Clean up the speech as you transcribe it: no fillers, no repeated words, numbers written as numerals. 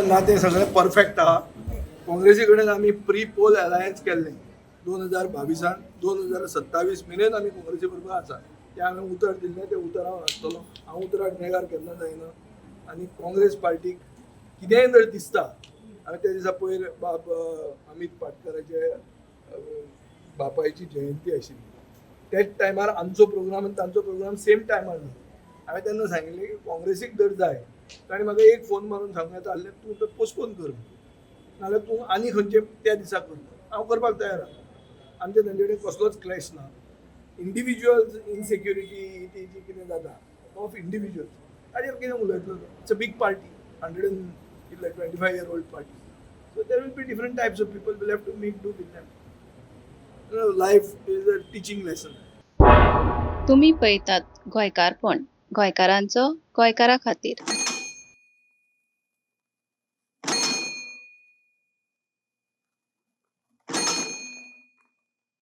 कडेन नातें सगळें परफेक्ट आहा. काँग्रेसी कडेन आमी प्री पोल अलायन्स केल्लें 2022आन. 2027 मेरेन आमी काँग्रेसी बरोबर आसा. तें हांवें उतर दिल्लें, तें उतर हांव राखतलो. हांव उतराक नेगार केन्ना जायना. आनी काँग्रेस पार्टीक कितेंय जर दिसता, हांवें त्या दिसा पयर बाब अमीत पाटकराचे बापायची जयंती आशिल्ली, त्याच टायमार आमचो प्रोग्राम आनी तांचो प्रोग्राम सेम टायमार जालो. हांवें तेन्ना सांगिल्लें की काँग्रेसीक जर जाय, ताणें म्हाका एक फोन मारून सांगूं येता आहलें, तूं तो पोस्टपोन कर, नाल्यार तूं आनी खंयचे त्या दिसा कर, हांव करपाक तयार आसा. आमचे तांचे कडेन कसलोच क्लॅश ना. इंडिविज्युअल्स इनसेक्युरिटी ती जी कितें जाता ऑफ इंडिविज्युअल्स, ताजेर कितें उलयतलो? It's a big party, hundred and कितले 25 year old party, so there will be different types of people. Will have to make do with them. Life is a teaching lesson. तुमी पळयतात गोंयकारपण, गोंयकारांचो गोंयकारा खातीर.